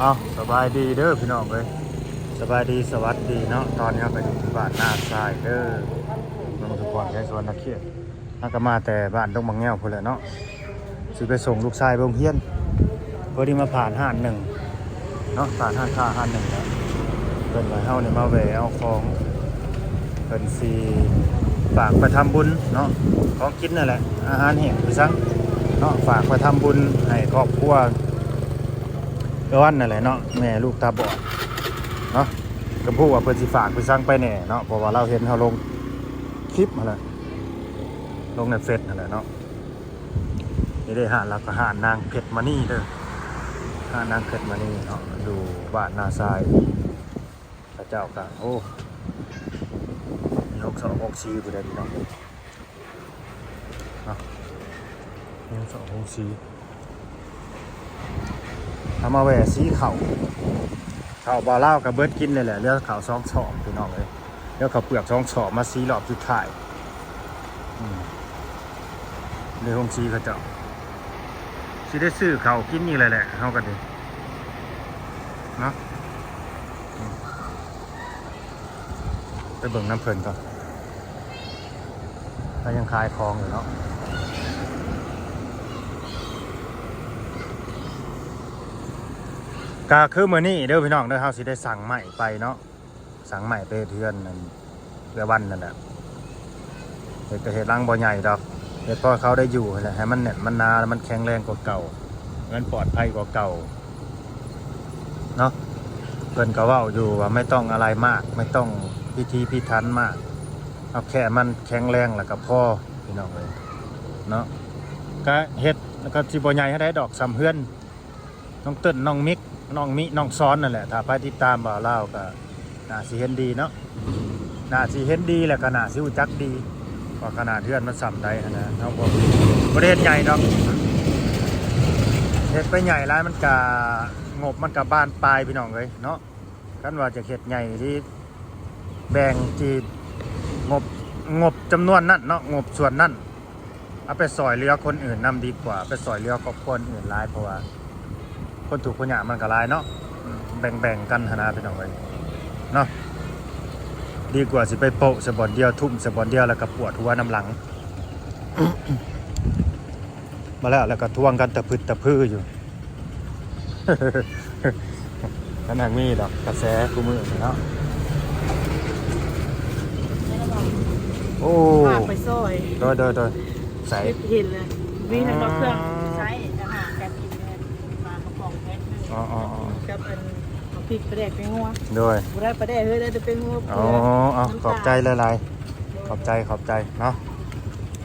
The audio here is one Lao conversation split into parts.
ເອົາ ສະບາຍດີເດີພີ່ນ້ອງເອີຍ ສະບາຍດີ ສະຫວັດດີເນາະ. ຕອນນີ້ເຮົາກໍຢູ່ທີ່ບ້ານນາຊາຍເດີ ເມືອງອຸທຸມພອນ ແຂວງສະຫວັນນະເຂດ. ເຮົາກໍມາແຕ່ບ້ານດົງບັກແງວພຸ້ນແຫຼະເນາະ ຊິໄປສົ່ງລູກຊາຍໄປໂຮງຮຽນ. ພໍດີມາຜ່ານຮ້ານໜຶ່ງເນາະ ຜ່ານຮ້ານຄ້າຮ້ານໜຶ່ງແລ້ວ ເພິ່ນວ່າເຮົານີ້ມາແວ່ເອົາຂອງ ເພິ່ນຊິຝາກໄປທຳບຸນເນາະ ຂອງກິນນັ້ນແຫຼະ ອາຫານແຫ້ງໄປຊັ້ນເນາະ ຝາກໄປທຳບຸນໃຫ້ຄອບຄົວເອື້ອຍວັນນັ້ນແຫຼະເນາະ ແມ່ລູກຕາບອດເນາະ. ກໍບໍ່ຮູ້ວ່າເພິ່ນຊິຝາກໄປຊັ້ນໄປແດ່ເນາະ ເພາະວ່າລາວເຫັນເຮົາລົງຄລິບຫັ້ນແຫຼະ ລົງໃນເຟສຫັ້ນແຫຼະເນາະ. ນີ້ເດ້ ຮ້ານລາວກໍຮ້ານນາງເພັດມະນີເດີ ຮ້ານນາງເພັດມະນີເນາະ ຢູ່ບ້ານນາຊາຍ. ເຂົາເຈົ້າກໍ ໂອ້ ມີຫົກສອງຫົກສີ່ພຸ້ນເດີພີ່ນ້ອງເນາະ ມີຫົກສອງຫົກສີ່. ເຮົາມາແວ່ສີເຂົ້າ ເຂົ້າບ່າວລາວກໍເບິດກິນເລີຍແຫຼະ ເຫຼືອເຂົ້າສອງສອບພີ່ນ້ອງເອີຍ ເຫຼືອເຂົ້າເປືອກສອງສອບ ມາສີຮອບສຸດທ້າຍ. ອືມ ໃນໂຮງສີເຂົາເຈົ້າ ຊິໄດ້ຊື້ເຂົ້າກິນອີກແລ້ວແຫຼະ ເຮົາກໍດີເນາະ. ອືມ ໄປເບິ່ງນຳເພິ່ນກ່ອນ ເຂົາຍັງຂາຍຂອງຢູ່ເນາະ. ກໍຄືມື້ນີ້ເດີພີ່ນ້ອງເດີ ເຮົາຊິໄດ້ສັ່ງໄມ້ໄປເນາະ ສັ່ງໄມ້ໄປເຮັດເຮືອນນັ້ນ ເອື້ອຍວັນນັ້ນແຫຼະ. ເຮັດກໍເຮັດຫຼັງບໍ່ໃຫຍ່ດອກ ເຮັດພໍເຂົາໄດ້ຢູ່ຫັ້ນແຫຼະ ໃຫ້ມັນແໜ້ນມັນໜາ ແລ້ວມັນແຂງແຮງກວ່າເກົ່າ ໃຫ້ມັນປອດໄພກວ່າເກົ່າເນາະ. ເພິ່ນກໍເວົ້າຢູ່ວ່າ ໄມ່ຕ້ອງອາໄລມາກ ໄມ່ຕ້ອງພິຖີພິຖັນມາກ ເອົາແຄ່ມັນແຂງແຮງແລ້ວກໍພໍພີ່ນ້ອງເອີຍເນາະ. ກໍເຮັດ ກໍຊິບໍ່ໃຫຍ່ເທົ່າໃດດອກ ສ່ຳເຮືອນ ນ້ອງເຕີນ ນ້ອງມິກ ນ້ອງມິ ນ້ອງຊອນນັ້ນແຫຼະ. ຖ້າໃຜຕິດຕາມບ່າວລາວກໍໜ້າຊິເຫັນດີເນາະ ໜ້າຊິເຫັນດີ ແລ້ວກໍໜ້າຊິຮູ້ຈັກດີວ່າຂະໜາດເຮືອນມັນສ່ຳໃດຫັ້ນນະ. ເຮົາບໍ່ ບໍ່ໄດ້ເຮັດໃຫຍ່ດອກ ເຮັດໄປໃຫຍ່ຫຼາຍມັນກະ ງົບມັນກະບານປາຍພີ່ນ້ອງເອີຍເນາະ. ຄັນວ່າຈະເຮັດໃຫຍ່ທີ່ແບ່ງທີ່ງົບ ງົບຈຳນວນນັ້ນເນາະ ງົບສ່ວນນັ້ນ ເອົາໄປຊ່ອຍເຫຼືອຄົນອື່ນນຳດີກວ່າ ໄປຊ່ອຍເຫຼືອຄອບຄົວອື່ນຫຼາຍ ເພາະວ່າຄົນທຸກຄົນຍາກມັນກໍຫຼາຍເນາະ ອືມ ແບ່ງໆກັນຫັ້ນນະພີ່ນ້ອງເອີຍເນາະ. ດີກວ່າຊິໄປໂປະໃສ່ບ່ອນດຽວ ທຸ່ມໃສ່ບ່ອນດຽວ ແລ້ວກໍປວດຫົວນຳຫຼັງ ມາແລ້ວ ແລ້ວກໍທວງກັນຕະພຶດຕະພືຢູ່. ມັນຫາກມີດອກກະແສຄູ່ມື້ນີ້ເນາະ. ໂອ້ ພາໄປຊອຍ ໂດຍໆໆ ໃສ ເຫັນແລ້ວ ມີທັງດອກເຄື່ອງ ອ່າ ໃຊ້ອາຫານການກິນ ເປັນປາກະປ໋ອງແພັກໜຶ່ງ ອໍໆໆ ກັບອັນ ເອົາພິກປາແດກໄປງົວ ໂດຍ ບໍ່ໄດ້ປາແດກເລີຍ ໄດ້ແຕ່ໄປງົວ ອໍ ເອົາ ຂອບໃຈຫຼາຍໆ ຂອບໃຈ ຂອບໃຈເນາະ.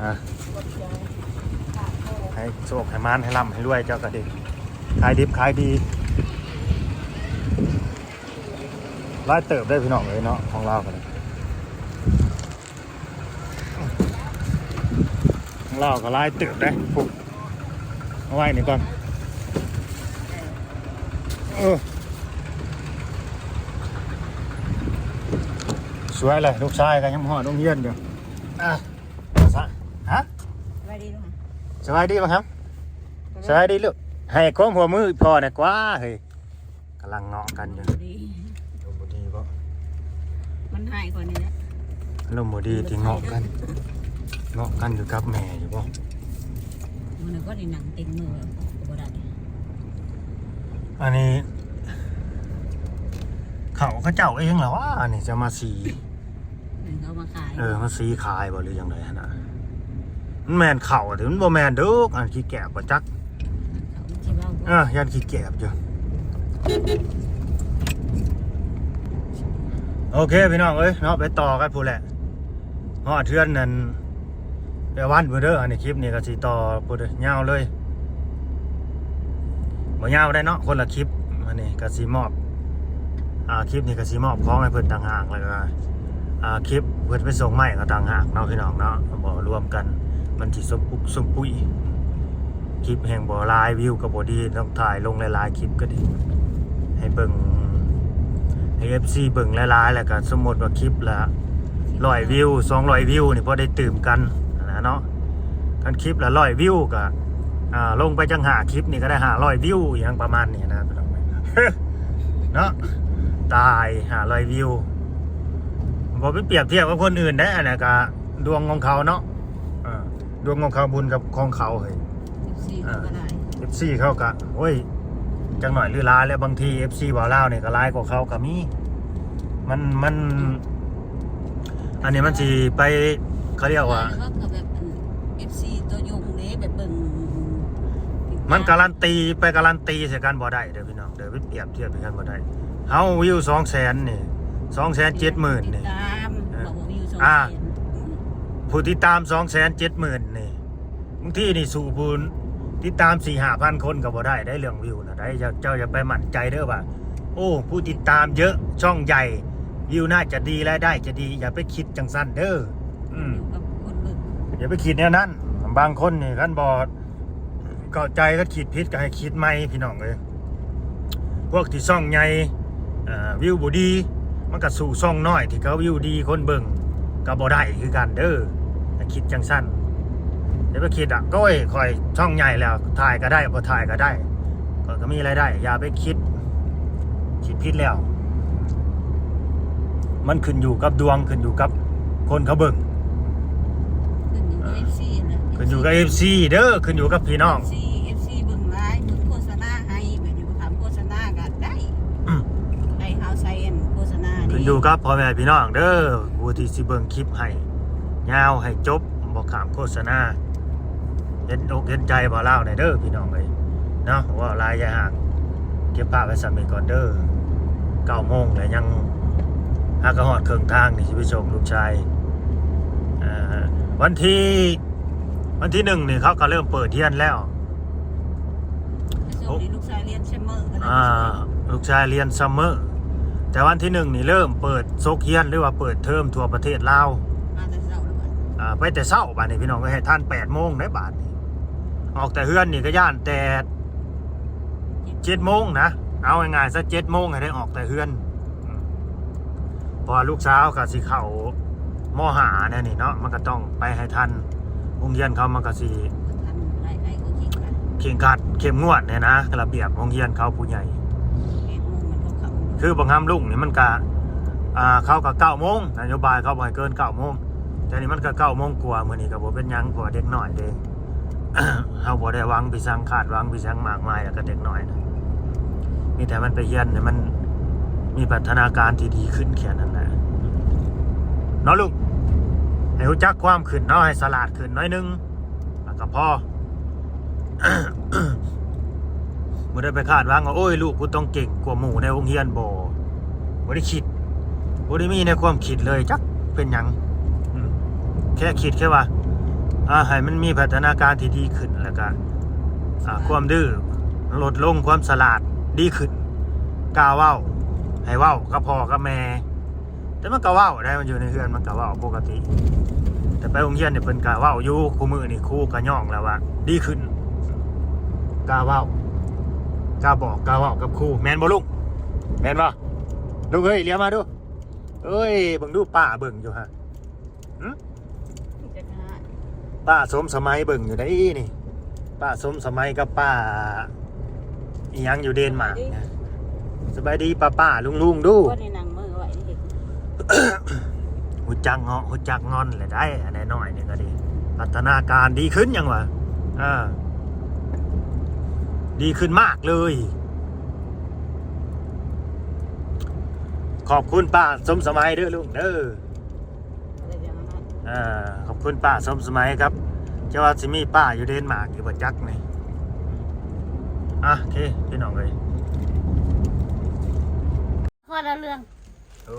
ອ່າ ໃຫ້ໂຊກໃຫ້ໝານ ໃຫ້ລ່ຳໃຫ້ລວຍ ເຈົ້າກໍດີ ຂາຍດິບຂາຍດີ ຫຼາຍເຕີບເດ້ພີ່ນ້ອງເອີຍເນາະ ຂອງລາວກໍໄດ້ ຂອງລາວກໍຫຼາຍເຕີບເດ້. ພຸ້ນ ເອົາໄວ້ນີ້ກ່ອນ ເອີ ສວຍເລີຍ ລູກຊາຍກໍຍັງບໍ່ຮອດໂຮງຮຽນຢູ່ ອ່າ ວ່າຊະ ຮະ ສະບາຍດີລູກ ສະບາຍດີບໍ່ຄັບ ສະບາຍດີລູກ ໃຫ້ຄວາມຮ່ວມມືພໍ່ແດ່ກວ່າເຮີ້ຍ. ກຳລັງເງາະກັນຢູ່ ອາລົມບໍ່ດີ ອາລົມບໍ່ດີບໍ່ ມັນຮ້າຍກວ່ານີ້ແຫຼະ ອາລົມບໍ່ດີຕິ ເງາະກັນ ເງາະກັນຢູ່ກັບແມ່ຢູ່ບໍ່ ມື້ນັ້ນກໍໄດ້ນັ່ງເຕັມມືກໍບໍ່ໄດ້ ອັນນີ້ ເຂົ້າເຂົາເຈົ້າເອງລະວ່າ ອັນນີ້ຈະມາສີ ເຂົາມາຂາຍ ເອີ ມາສີຂາຍບໍ່ ຫຼືຈັ່ງໃດຫັ້ນນະ ມັນແມ່ນເຂົ້າຕິ ມັນບໍ່ແມ່ນດອກ ອັນຂີ້ແກບບໍ່ຈັກ ເອີ ຢ້ານຂີ້ແກບຢູ່. ໂອເຄພີ່ນ້ອງເອີຍເນາະ ໄປຕໍ່ກັນພຸ້ນແຫຼະ ຮອດເຮືອນນັ້ນ ໄປວັນພຸ້ນເດີ. ອັນນີ້ຄລິບນີ້ກໍຊິຕໍ່ພຸ້ນເດີ ຍາວເລີຍ ບໍ່ຍາວໄດ້ເນາະ ຄົນລະຄລິບ. ອັນນີ້ກໍຊິມອບ ອ່າ ຄລິບນີ້ກໍຊິມອບຂອງໃຫ້ເພິ່ນຕ່າງຫາກ ແລ້ວກໍ ອ່າ ຄລິບເພິ່ນໄປສົ່ງໄມ້ກໍຕ່າງຫາກເນາະ ພີ່ນ້ອງເນາະ ບໍ່ລວມກັນ ມັນຊິສົມປຸກສົມປຸຍ ຄລິບແຮ່ງບໍ່ຫຼາຍ ວິວກໍບໍ່ດີ ຕ້ອງຖ່າຍລົງຫຼາຍໆ ຄລິບກໍດີ ໃຫ້ເບິ່ງ ໃຫ້ເອັຟຊີເບິ່ງຫຼາຍໆ ແລ້ວກໍສົມມຸດວ່າຄລິບລະຮ້ອຍວິວ ສອງຮ້ອຍວິວນີ້ ພໍໄດ້ຕື່ມກັນຫັ້ນນະເນາະ. ຄັນຄລິບລະຮ້ອຍວິວກໍ ອ່າ ລົງໄປຈັກຫ້າຄລິບນີ້ກໍໄດ້ຫ້າຮ້ອຍວິວ ອີ່ຫຍັງປະມານນີ້ນະ ພີ່ນ້ອງ. ເນາະ ຕາຍ ຫ້າຮ້ອຍວິວ ບໍ່ໄປປຽບທຽບກັບຄົນອື່ນເດ້ ອັນນັ້ນກະດວງຂອງເຂົາເນາະ ເອີ ດວງຂອງເຂົາ ບຸນກັບຂອງເຂົາເຮີ້ຍ ເອັຟຊີ ເອີ ເຂົາກໍຫຼາຍ ເອັຟຊີ ເຂົາກະ ໂອ້ຍ ຈັກໜ້ອຍຫຼືຫຼາຍແລ້ວ ບາງທີ ເອັຟຊີ ບ່າວລາວນີ້ກໍຫຼາຍກວ່າເຂົາກໍມີ ມັນ ມັນ ອັນນີ້ມັນຊິໄປ ເຂົາຮຽກວ່າ ແບບ ອັນ ເອັຟຊີ ຕັວຍົງເດ້ ແບບເບິ່ງ ມັນກາຣັນຕີ ໄປກາຣັນຕີໃສ່ກັນບໍ່ໄດ້ເດີພີ່ນ້ອງເດີ ໄປປຽບທຽບໃສ່ກັນບໍ່ໄດ້ ເຮົາວິວສອງແສນນີ້ ສອງແສນເຈັດໝື່ນນີ້ ຕິດຕາມ ເອີ ບອກວ່າວິວສອງແສນ ອ່າ ຜູ້ຕິດຕາມສອງແສນເຈັດໝື່ນນີ້ ບາງທີນີ້ສູ້ຜູ້ຕິດຕາມສີ່ຫ້າພັນຄົນກໍບໍ່ໄດ້ໄດ໋ ເລື່ອງວິວນະໄດ໋ ເຈົ້າ ເຈົ້າຢ່າໄປໝັ້ນໃຈເດີວ່າ ໂອ້ ຜູ້ຕິດຕາມເຍอะ ຊ່องใหญ่ วิวน่าจะดี รายได้จะดี ຢ່າไปคิดจั่งซั้นเด้อ อืม อยู่กับคนเบิ่ง อย่าไปคิดแนวนั้น บางคนนี่คันบ่เข้าใจ คันคิดผิดก็ให้คิดใหม่พี่น้องเอ้ย พวกที่ช่องใหญ่ เอ่อ วิวบ่ดี มันก็สู้ช่องน้อยที่เขาวิวดี คนเบิ่งก็บ่ได้คือกันเด้อ อย่าคิดจั่งซั้น อย่าไปคิดอะ โอ้ย ข้อยช่องใหญ่แล้ว ถ่ายก็ได้ บ่ถ่ายก็ได้ ข้อยก็มีรายได้ อย่าไปคิด คิดผิดแล้ว มันขึ้นอยู่กับดวง ขึ้นอยู่กับคนเขาเบิ่ง ขึ้นอยู่กับ เออ เอฟซี นะ ขึ้นอยู่กับ เอฟซี เด้อ ขึ้นอยู่กับพี่น้อง เอฟซี เอฟซี เบิ่งหลาย เบิ่งโฆษณาให้ แบบนี้บ่ถามโฆษณาก็ได้ อืม ให้เฮาใส่อันโฆษณานี่ ขึ้นอยู่กับพ่อแม่พี่น้องเด้อ ผู้ที่สิเบิ่งคลิปให้ยาวให้จบ บ่ข้ามโฆษณา เห็นอกเห็นใจบ่าวลาวแหน่เด้อพี่น้องเอ้ยเนาะ เว้าหลายอย่าห่าง เก็บภาพไว้ส่ำนี้ก่อนเด้อ เก้าโมงแล้ว ยังหากะฮอดครึ่งทางนี่ สิไปส่งลูกชาย เอ่อ วันที่ วันที่หนึ่งนี่เขาก็เริ่มเปิดเรียนแล้ว ไปส่งนี่ลูกชายเรียนซัมเมอร์ ก็เลยไปส่ง อ่า ลูกชายเรียนซัมเมอร์ แต่วันที่หนึ่งนี่เริ่มเปิดซกเรียน หรือว่าเปิดเทอมทั่วประเทศลาว มาแต่เช้าเลย อ่า ไปแต่เช้า บาดนี้พี่น้องเอ้ย ให้ทันแปดโมงได้บาดนี้ ออกแต่เฮือนนี่ก็ย้านแต่เจ็ดโมงนะ เอาง่ายๆซะ เจ็ดโมงให้ได้ออกแต่เฮือน เพราะว่าลูกสาวก็สิเข้า ม.ห้า แนวนี้เนาะ มันก็ต้องไปให้ทัน โรงเรียนเขามันก็สิ ทันได้ ได้ โอเคกัน เคร่งครัด เข้มงวดเนี่ยนะ ระเบียบโรงเรียนเขาผู้ใหญ่ แปดโมงมันก็เข้า คือบางคำลุงนี่มันก็ อ่า เขาก็เก้าโมง นโยบายเขาบ่ให้เกินเก้าโมง แต่นี่มันก็เก้าโมงกว่า มื้อนี้ก็บ่เป็นหยัง เพราะว่าเด็กน้อยเด้ เฮาบ่ได้หวังไปสัง คาดหวังไปสังมากมายแล้วกับเด็กน้อยนะ มีแต่มันไปเรียนให้มันมีพัฒนาการที่ดีขึ้นแค่นั้นแหละ เนาะลูก ให้รู้จักความขึ้นเนาะ ให้ฉลาดขึ้นหน่อยหนึ่ง แล้วก็พอ บ่ได้ไปคาดหวังว่า โอ้ย ลูกกูต้องเก่งกว่าหมู่ในโรงเรียน บ่ บ่ได้คิด บ่ได้มีในความคิดเลย จักเป็นหยัง อืม แค่คิดแค่ว่า อ่า ให้มันมีพัฒนาการที่ดีขึ้น แล้วก็ อ่า ความดื้อลดลง ความฉลาดดีขึ้น กล้าเว้า ให้เว้ากับพ่อกับแม่ แต่มันก็เว้าได้ มันอยู่ในเฮือนมันก็เว้าปกติ แต่ไปโรงเรียนนี่เพิ่นก็เว้าอยู่ คู่มื้อนี่ครูก็ย่องแล้วว่าดีขึ้น กล้าเว้า กล้าบอก กล้าเว้ากับครู แม่นบ่ลุง แม่นบ่ลุงเอ้ย เหลียวมาดู เอ้ย เบิ่งดู ป้าเบิ่งอยู่ฮะ หึ จักหา ป้าสมสมัยเบิ่งอยู่ไดนี่ ป้าสมสมัยกับป้าอีหยังอยู่เดนมาร์กนะ สบายดีป้าๆ ลุงๆ ดู บ่ได้นั่งมือไว้นี่ ฮู้จักเงาะฮู้จักงอนแหละได้ อันน้อยๆ นี่ก็ดี พัฒนาการดีขึ้นยังวะ อ่า ดีขึ้นมากเลย ขอบคุณป้าสมสมัยเด้อลุงเด้อ อ่า ขอบคุณป้าสมสมัยครับ จะว่าสิมีป้าอยู่เดนมาร์กอยู่บ่จักนี่ อ่ะ โอเค พี่น้องเอ้ย พอแล้วเรื่อง โอ้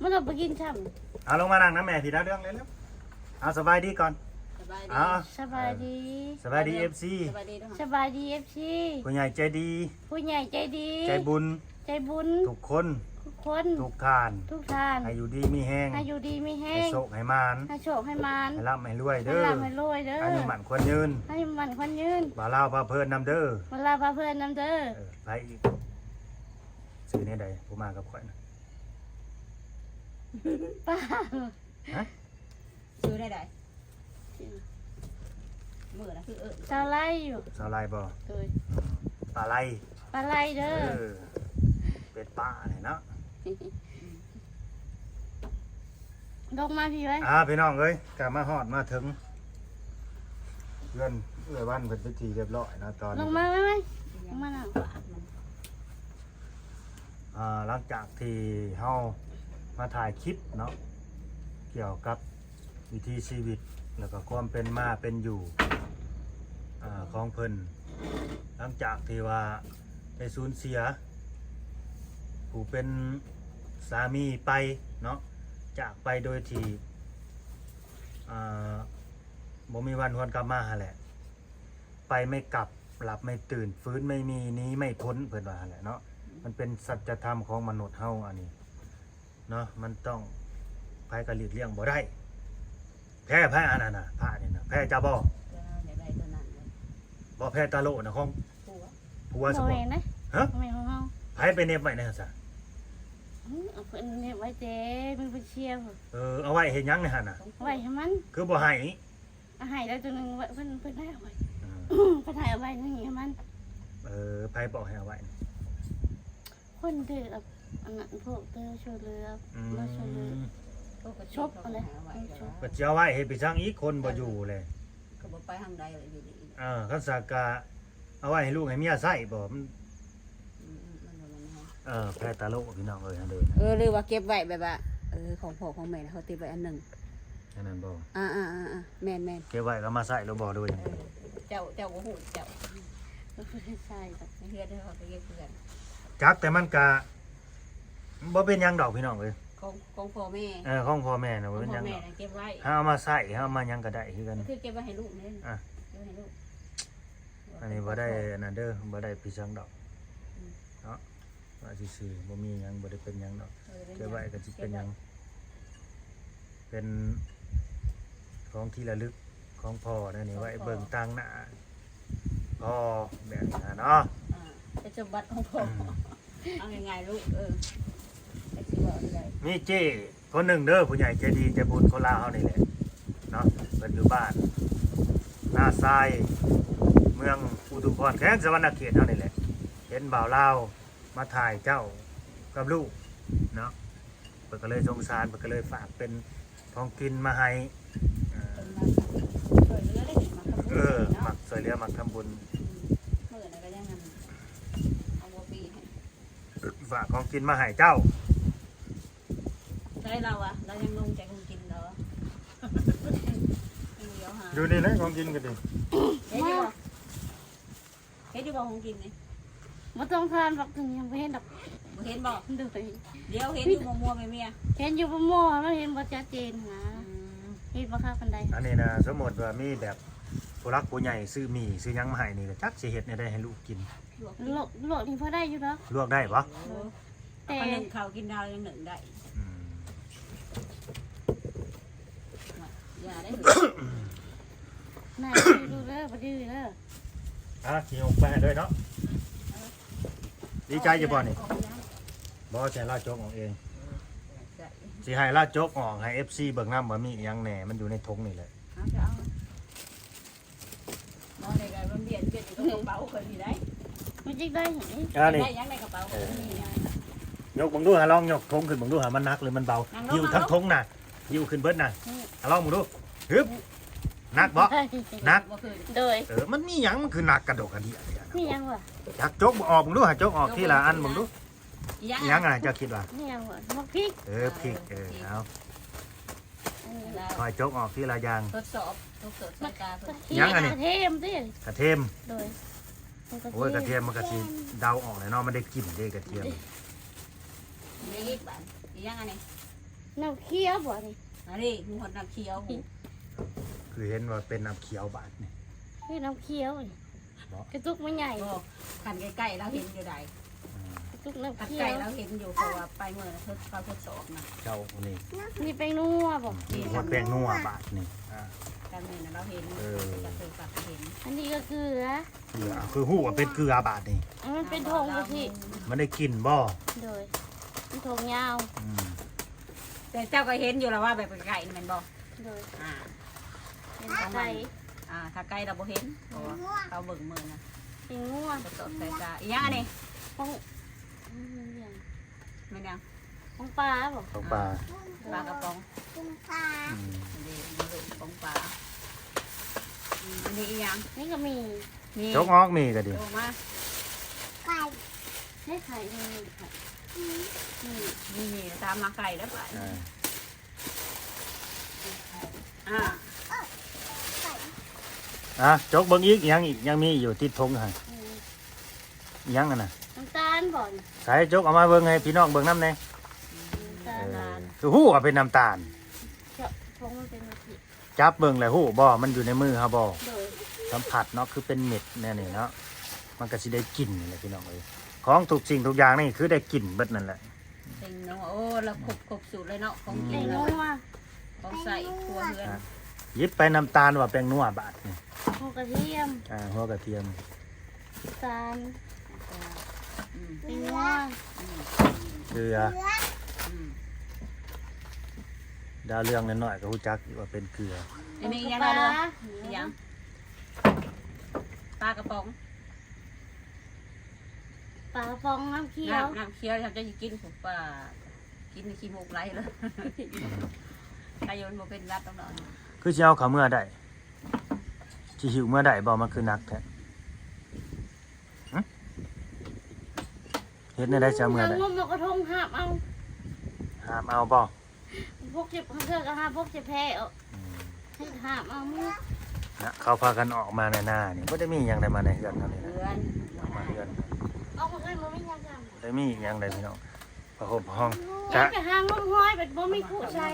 มันก็ไปกินซ้ำ เอาลงมานั่งนะแม่พี่ดาวเรื่องเร็วๆ เอาสบายดีก่อน สบายดี เอา สบายดี สบายดี เอฟซี สบายดีทุกคน สบายดี เอฟซี ผู้ใหญ่ใจดี ผู้ใหญ่ใจดี ใจบุญ ใจบุญ ทุกคน ทุกคน ทุกท่าน ทุกท่าน ให้อยู่ดีมีแฮง ให้อยู่ดีมีแฮง ให้โชคให้หมาน ให้โชคให้หมาน ให้ร่ำให้รวยเด้อ ให้ร่ำให้รวยเด้อ อายุหมั้นขวัญยืน ให้อายุหมั้นขวัญยืน บ่าวลาวพาเพลินนำเด้อ บ่าวลาวพาเพลินนำเด้อ เออ ไปอีก ชื่อแนวใดผู้มากับข้อยนะ ป้า ฮะ ชื่อแนวใด มื้อนะคือเอิ้น สาวไลอยู่ สาวไลบ่ โดย ปลาไล ปลาไลเด้อ เออ ປ່ານີ້ເນາະ ລົງມາພີ້ເວີ້ຍ ອ່າ ພີ່ນ້ອງເອີຍ ກະມາຮອດມາເຖິງເຮືອນເອື້ອຍວັນເປັນທີ່ຮຽບຮ້ອຍເນາະ ຕອນນີ້ ລົງມາໄວໆ ລົງມານັ່ງ ອ່າ ຫຼັງຈາກທີ່ເຮົາມາຖ່າຍຄລິບເນາະ ກ່ຽວກັບ ວິຖີຊີວິດ ແລ້ວກໍຄວາມເປັນມາເປັນຢູ່ ອາ ຂອງເພິ່ນ ຫຼັງຈາກທີ່ວ່າໄດ້ສູນເສຍຜູ້ເປັນສາມີໄປເນາະ ຈາກໄປໂດຍທີ່ ອາ ບໍ່ມີວັນຫວນກັບມາຫັ້ນແຫຼະ ໄປໄມ່ກັບ ຫຼັບໄມ່ຕື່ນ ຟື້ນໄມ່ມີ ໜີໄມ່ພົ້ນ ເພິ່ນວ່າຫັ້ນແຫຼະເນາະ ມັນເປັນສັດຈະທຳຂອງມະນຸດເຮົາອັນນີ້. ເນາະ ມັນຕ້ອງ ໃຜກໍຫຼີກລ່ຽງບໍ່ໄດ້ ແພ້ໃຜອັນນັ້ນນະ ພະນີ້ນະ ແພ້ເຈົ້າບໍ່? ເຈົ້າຢາກໄດ້ຕົວນັ້ນເລີຍ ບໍ່ ແພ້ຕາໂລນະ ຂອງຜົວ ຜົວຊະບໍ່? ບໍ່ແມ່ນນະ ຮະ? ບໍ່ແມ່ນຂອງເຮົາ ໃຜໄປເນັບໄວ້ໃນຫັ້ນຊະ? ອື ເອົາເພິ່ນເນັບໄວ້ແຕ່ມັນເພິ່ນເຊຍ ເອີ ເອົາໄວ້ເຮັດຫຍັງໃນຫັ້ນນະ? ເອົາໄວ້ໃຫ້ມັນ ຄືບໍ່ໃຫ້? ອາ ໃຫ້ແລ້ວຕົວໜຶ່ງ ເພິ່ນ ເພິ່ນໃຫ້ເອົາໄວ້ ເພິ່ນໃຫ້ເອົາໄວ້ໃນນີ້ໃຫ້ມັນ ເອີ ໃຜບອກໃຫ້ເອົາໄວ້? ຄົນທີ່ແບບ ອັນນັ້ນ ພວກທີ່ຊ່ວຍເຫຼືອ ອືມ ມາຊ່ວຍເຫຼືອ ໂອ້ ກໍ ສົບ ອັນໃດ ໃຫ້ເອົາໄວ້ ສົບ ກໍຊິເອົາໄວ້ເຮັດໄປສັງອີກ ຄົນບໍ່ຢູ່ແຫຼະ ກໍບໍ່ໄປທາງໃດລະ ຢູ່ນີ້ ເອີ ຄັນສັກກະເອົາໄວ້ໃຫ້ລູກໃຫ້ເມຍໃຊ້ບໍ່? ມັນ ອືມ ມັນບໍ່ແມ່ນແນວ ເອີ ແພ້ຕາໂລ ພີ່ນ້ອງເອີຍ ຫັ້ນເດີ ເອີ ຫຼືວ່າເກັບໄວ້ແບບວ່າ ເອີ ຂອງພໍ່ຂອງແມ່ເຮົາເກັບໄວ້ອັນໜຶ່ງ ອັນນັ້ນບໍ່? ອ່າໆໆໆ ແມ່ນໆ ເກັບໄວ້ກໍມາໃຊ້ໂລດບໍ່ ຫຼືວ່າຫຍັງ? ເອີ ເຈົ້າ ເຈົ້າບໍ່ຮູ້ ເຈົ້າ ບໍ່ໄດ້ໃຊ້ດອກ ໃນເຮືອນເຮົາກໍເຮັດເຮືອນ ຈັກ ແຕ່ມັນກະບໍ່ເປັນຫຍັງດອກ ພີ່ນ້ອງເອີຍ ຂອງ ຂອງພໍ່ແມ່ ເອີ ຂອງພໍ່ແມ່ນະ ບໍ່ເປັນຫຍັງດອກ ຂອງພໍ່ແມ່ນະ ເກັບໄວ້ ເຮົາເອົາມາໃຊ້ ເຮົາເອົາມາຫຍັງກໍໄດ້ຄືກັນ ກໍຄືເກັບໄວ້ໃຫ້ລູກນີ້ ອ່ະ ເກັບໄວ້ໃຫ້ລູກ ອັນນີ້ບໍ່ໄດ້ອັນນັ້ນເດີ ບໍ່ໄດ້ພິສັງດອກ ອືມ ເນາະ ວ່າຊື່ໆ ບໍ່ມີຫຍັງ ບໍ່ໄດ້ເປັນຫຍັງດອກ ເອີ ເກັບໄວ້ກໍຊິເປັນຫຍັງ ເປັນຂອງທີ່ລະລຶກຂອງພໍ່ແນວນີ້ ໄວ້ເບິ່ງຕາງໜ້າພໍ່ ແບບນີ້ນະເນາະ ອ່າ ເປັນສົມບັດຂອງພໍ່ ອືມ ເອົາງ່າຍໆ ລູກ ເອີ ຈັກຊິເວົ້າແນວໃດ ມີເຈ້ຄົນໜຶ່ງເດີ ຜູ້ໃຫຍ່ໃຈດີໃຈບຸນຄົນລາວເຮົານີ້ແຫຼະເນາະ ເພິ່ນຢູ່ບ້ານນາຊາຍ ເມືອງອຸທຸມພອນ ແຂວງສະຫວັນນະເຂດເຮົານີ້ແຫຼະ ເຫັນບ່າວລາວ ມາຖ່າຍເຈົ້າກັບລູກເນາະ ເພິ່ນກໍເລີຍສົງສານ ເພິ່ນກໍເລີຍຝາກເປັນຂອງກິນມາໃຫ້ ເອີ ເພິ່ນມັກຊ່ວຍເຫຼືອເດ້ ມັກທຳບຸນ ເອີ ເນາະ ມັກຊ່ວຍເຫຼືອ ມັກທຳບຸນ ອືມ ມື້ນັ້ນກໍຍັງ ອັນ ເອົາຫົວປີໃຫ້ ຝາກຂອງກິນມາໃຫ້ເຈົ້າ ໃຊ້ລາວວະ ລາວຍັງລົງຈາກໂຮງກິນລາວ ຍັງຫຼຽວຫາ ຢູ່ນີ້ແຫຼະຂອງກິນກໍດີ ເຫັນຢູ່ບໍ່? ເຫັນຢູ່ບໍ່ຂອງກິນນີ້? ບໍ່ຕ້ອງຖາມດອກ ຍັງບໍ່ເຫັນດອກ ບໍ່ເຫັນບໍ່? ໂດຍ ດຽວເຫັນຢູ່ມົວໆ ເມຍໆ ເຫັນຢູ່ມົວໆ ແລ້ວເຫັນບໍ່ຊັດເຈນຫັ້ນນະ ອືມ ເຫັນບໍ່ຄັກປານໃດ ອັນນີ້ນະ ສົມມຸດວ່າມີແບບຜູ້ຫຼັກຜູ້ໃຫຍ່ຊື້ໝີ່ຊື້ຫຍັງມາໃຫ້ນີ້ ກໍຈັກຊິເຮັດແນວໃດໃຫ້ລູກກິນ ລວກ ລວກນີ້ພໍໄດ້ຢູ່ດອກ ລວກໄດ້ບໍ່? ໂດຍ ແຕ່ ເອົາໜຶ້ງເຂົ້າກິນດາວຍັງໜຶ້ງໄດ້ ອືມ ຢ່າໄດ້ ນາຍ ດູເດີ ບໍ່ດື້ເດີ ອ່ະ ຊິຍົກໄປໃຫ້ເລີຍເນາະ ດີໃຈຢູ່ບໍ່ນີ້? ບໍ່ ຊິໃຫ້ລາວຈົກອອກເອງ ຊິໃຫ້ລາວຈົກອອກໃຫ້ເອັຟຊີເບິ່ງນຳວ່າມີອີ່ຫຍັງແດ່ ມັນຢູ່ໃນຖົງນີ້ແຫຼະ ເອົາ ເອົາ ບໍ່ໄດ້ກໍມັນບຽດ ບຽດຢູ່ກັບກະເປົາຂ້ອຍນີ້ໄດ໋ ມັນຈິກໄດ້ຫຍັງນີ້ ອ່າ ນີ້ ໄດ້ຫຍັງໃນກະເປົາ ເອີ ນີ້ ຍົກເບິ່ງດູຫາ ລອງຍົກຖົງຂຶ້ນເບິ່ງດູຫາ ມັນໜັກຫຼືມັນເບົາ ນັ່ງລົງ ຫິ້ວທັງຖົງນະ ຫິ້ວຂຶ້ນເບິດນະ ອືມ ອ່ະ ລອງເບິ່ງດູ ຮຶບ ໜັກບໍ່? ໜັກ ບໍ່ຂຶ້ນ ໂດຍ ເອີ ມັນມີຫຍັງ ມັນຄືໜັກກະດົກກະເດຍແທ້ນະ ມີຫຍັງວະ? ຈັກ ຈົກອອກເບິ່ງດູຫາ ຈົກອອກທີລະອັນເບິ່ງດູ ອີ່ຫຍັງ ອີ່ຫຍັງອ່ະ ເຈົ້າຄິດວ່າ? ມີຫຍັງວະ? ໝາກພິກ ເອີ ພິກ ເອີ ເອົາ ເອີ ຄ່ອຍຈົກອອກທີລະຢ່າງ ທົດສອບ ທົດສອບສາຍຕາເພິ່ນ ຫຍັງອັນນີ້? ກະທຽມຕິ ກະທຽມ ໂດຍ ໂອ້ຍ ກະທຽມມັນກະຊິເດົາອອກແຫຼະເນາະ ມັນໄດ້ກິ່ນເດ້ກະທຽມ ມີອີກບາດ ອີ່ຫຍັງອັນນີ້? ນ້ຳຂຽວບໍ່ນີ້? ອັນນີ້ມີຮອດນ້ຳຂຽວພຸ້ນ ຄືເຫັນວ່າເປັນນ້ຳຂຽວບາດນີ້ ເປັນນ້ຳຂຽວນີ້ ເນາະ ກະຕຸກມັນໃຫຍ່ ບໍ່ ຄັນໃກ້ໆລາວເຫັນຢູ່ໃດ໋ ອືມ ກະຕຸກນ້ຳຂຽວ ຄັນໃກ້ລາວເຫັນຢູ່ ເພາະວ່າໄປມື້ນັ້ນເຂົາທົດສອບນະ ເຈົ້ານີ້ ນີ້ແປ້ງນົວບໍ່? ອືມ ມີຮອດແປ້ງນົວບາດນີ້ ອ່າ ກະແມ່ນລາວເຫັນ ເອີ ກະຄືກັບເຫັນ ອັນນີ້ກະເກືອ ເກືອ ຄືຮູ້ວ່າເປັນເກືອບາດນີ້ ມັນເປັນຖົງຈັ່ງຊີ້ ມັນໄດ້ກິ່ນບໍ່? ໂດຍ ມັນຖົງຍາວ ອືມ ແຕ່ເຈົ້າກະເຫັນຢູ່ລະວ່າແບບໃກ້ໆນີ້ແມ່ນບໍ່? ໂດຍ ອ່າ ເຫັນໄກ ອ່າ ຖ້າໄກລະບໍ່ເຫັນ ເພາະວ່າເຂົາເບິ່ງມື້ນະ ເປັນງົວ ກະສອບໃສ່ຕາ ອີ່ຫຍັງອັນນີ້? ຂອງ ອືມ ອີ່ຫຍັງ ແມ່ນຫຍັງ? ຂອງປາບໍ? ຂອງປາ ປາກະປ໋ອງ ຂອງປາ ອືມ ອັນນີ້ ຂອງປາ ອືມ ອັນນີ້ອີ່ຫຍັງ? ນີ້ກໍມີ ມີ ຈົກອອກ ມີກໍດີ ຈົກອອກມາ ໄກ່ ໃຊ້ໄຂ່ ນີ້ໄຂ່ ອືມ ນີ້ ນີ້ ນີ້ ຕາມມາໄກ່ແລ້ວບາດນີ້ ອ່າ ອ່າ ອ່າ ຈົກເບິ່ງອີກ ຫຍັງອີກ? ຍັງມີຢູ່ຕິດຖົງຫັ້ນ ອືມ ຫຍັງຫັ້ນນະ? ນ້ຳຕານບໍ? ໃສ ຈົກເອົາມາເບິ່ງໃຫ້ພີ່ນ້ອງເບິ່ງນຳແດ່ ນ້ຳຕານ ເອີ ຄືຮູ້ວ່າເປັນນ້ຳຕານ ເຈາະຖົງມັນເປັນຈັ່ງຊີ້ ຈັບເບິ່ງແລ້ວຮູ້ບໍ່ ມັນຢູ່ໃນມືເຮົາບໍ່? ໂດຍ ສຳຜັດເນາະ ຄືເປັນເມັດແນວນີ້ເນາະ ມັນກໍຊິໄດ້ກິ່ນນີ້ແຫຼະພີ່ນ້ອງເອີຍ ຂອງທຸກສິ່ງທຸກຢ່າງນີ້ຄືໄດ້ກິ່ນເບິດນັ້ນແຫຼະ ແປ້ງນົວ ໂອ້ ລະຄົບ ຄົບສູດເລີຍເນາະ ຂອງກິນ ແປ້ງນົວ ຂອງໃຊ້ຄົວເຮືອນ ອ່ະ ຫຍິບໄປນ້ຳຕານວ່າແປ້ງນົວບາດນີ້ ຫົວກະທຽມ ອ່າ ຫົວກະທຽມ ນ້ຳຕານ ອືມ ແປ້ງນົວ ອືມ ເກືອ ອືມ ດາວເຮືອງນ້ອຍໆກໍຮູ້ຈັກຢູ່ວ່າເປັນເກືອ ອັນນີ້ຫຍັງ ປາ ດາວເຮືອງ ຫຍັງ? ປາກະປ໋ອງ ປາກະປ໋ອງນ້ຳຂຽວ ນ້ຳ ນ້ຳຂຽວ ເຈົ້າຊິກິນ ປາ ກິນຂີ້ມູກໄຫຼເລີຍ ໃຄຢູ່ ມັນບໍ່ເປັນຫວັດດອກເນາະ ຄືຊິເອົາເຂົ້າເມືອໄດ້ ຊິຫິ້ວເມືອໄດ້ບໍ່? ມັນຄືໜັກແທ້ ຫຶ? ເຮັດແນວໃດຊິເອົາເມືອໄດ້? ງມເອົາກະທົງຫາບເອົາ ຫາບເອົາບໍ່? ພວກເຈັບ ເທື່ອກໍຫາພວກເຈັບແພ້ເອົາ ອືມ ໃຫ້ຫາບເອົາເມືອ ນະ ເຂົາພາກັນອອກມາໃນນານີ້ ບໍ່ໄດ້ມີຫຍັງໃດມາໃນເຮືອນເຮົານີ້ນະ ເຮືອນ ອອກມາເຮືອນ ອອກມາເຮືອນບໍ່ມີຫຍັງທຳ ບໍ່ໄດ້ມີຫຍັງໃດພີ່ນ້ອງ ຜ້າຫົ່ມຫ້ອງ ໄປຫາງົມຫອຍ ບັດບໍ່ມີຜູ້ໃສ່